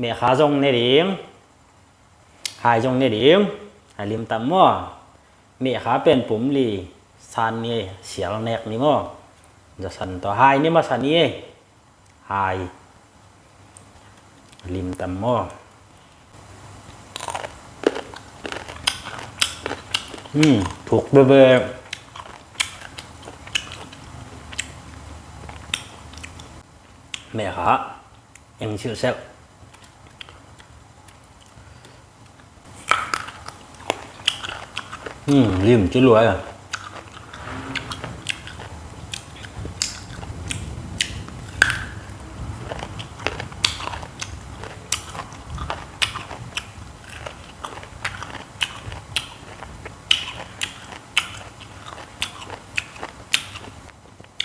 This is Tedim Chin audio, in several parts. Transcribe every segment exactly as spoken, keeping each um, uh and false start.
Mehkha zong ne ding, hai zong ne ding. A lim tam maw? Mehkha pen pum li san ni, sial nek ni maw? Zasan tawh hai ni masa ni. Hai. Lim tam maw? Hmm, thuk bebe. Mehkha eng silsel. Hmm, lim ci luai.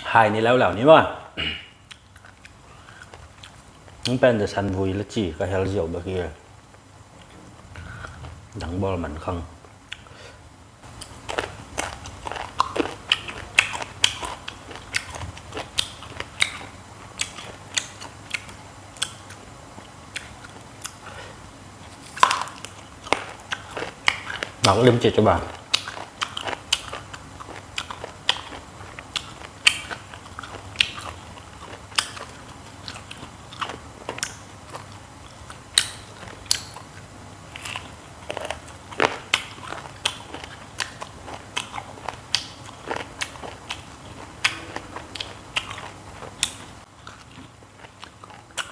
Hai ni leuleu ni maw. Hong pen zasan vui la ci ka hel ziau bek hi. Dang bawl man khang. Nak lim cih cu ba.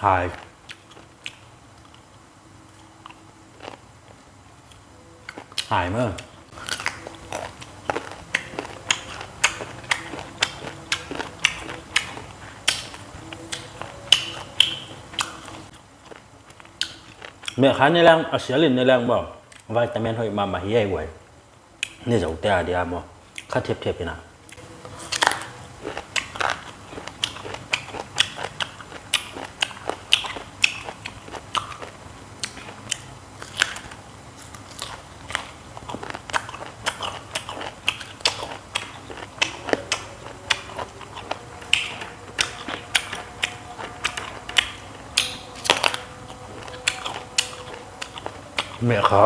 Hai. Hai maw. Mehkha ne leng, a sial in ne leng maw, vitamin hoih mahmah hi ei guai. Ne zote a dia maw, kha thiapthiap hi na. Mehkha